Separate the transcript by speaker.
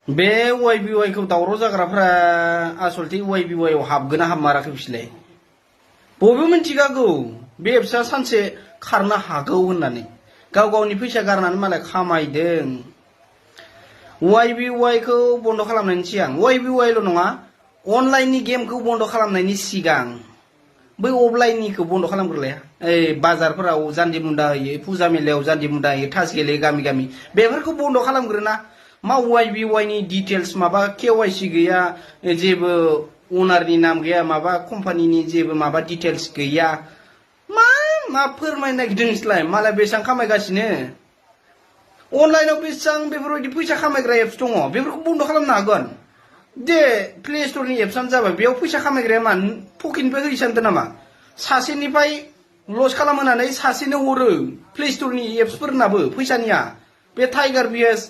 Speaker 1: बे YBY खौ दावराव जाग्राफ्रा आसलथे YBY आव हाबगोन ना हाबमाराखै बिसोरलाय बयबो मिन्थिखागौ बे एप्सआ सानसे खारनो हागौ होननानै गाव गावनि फैसा गारनानै मालाय खामायदों YBY खौ बन्द खालामनायनि सिगां YBY ल' नङा अनलाइननि गेमखौ बन्द खालामनायनि सिगां बै अफलाइननिखौ बन्द खालामग्रोलाया ओइ बाजारफोराव जान्जि मुन्दा होयो फुजा मेलायाव जान्जि मुन्दा होयो थास गेलेयो गामि गामि बेफोरखौ बन्द खालामग्रोना मा YBY नि डिटेल्स माबा KYC गैया जेबो अनारनि नाम गैया माबा कम्पानिनि जेबो माबा डिटेल्स गैया मा फोरमायनो नागिरदों नोंसोरलाय मालाय बेसेबां खामायगासिनो अनलाइनाव बेसेबां बेफोरबायदि फैसा खामायग्रा एप्स दङ बेफोरखौ बन्द खालामनो हागोन दे प्ले स्ट'रनि एप्सआनो जाबाय बेयाव फैसा खामायग्राया मा पकेटनिफ्राय होयो सानदों नामा सासेनिफ्राय लस खालामहोनानै सासेनो हरो प्ले स्ट'रनि एप्सफोरनाबो फैसानिया बे टाइगार VS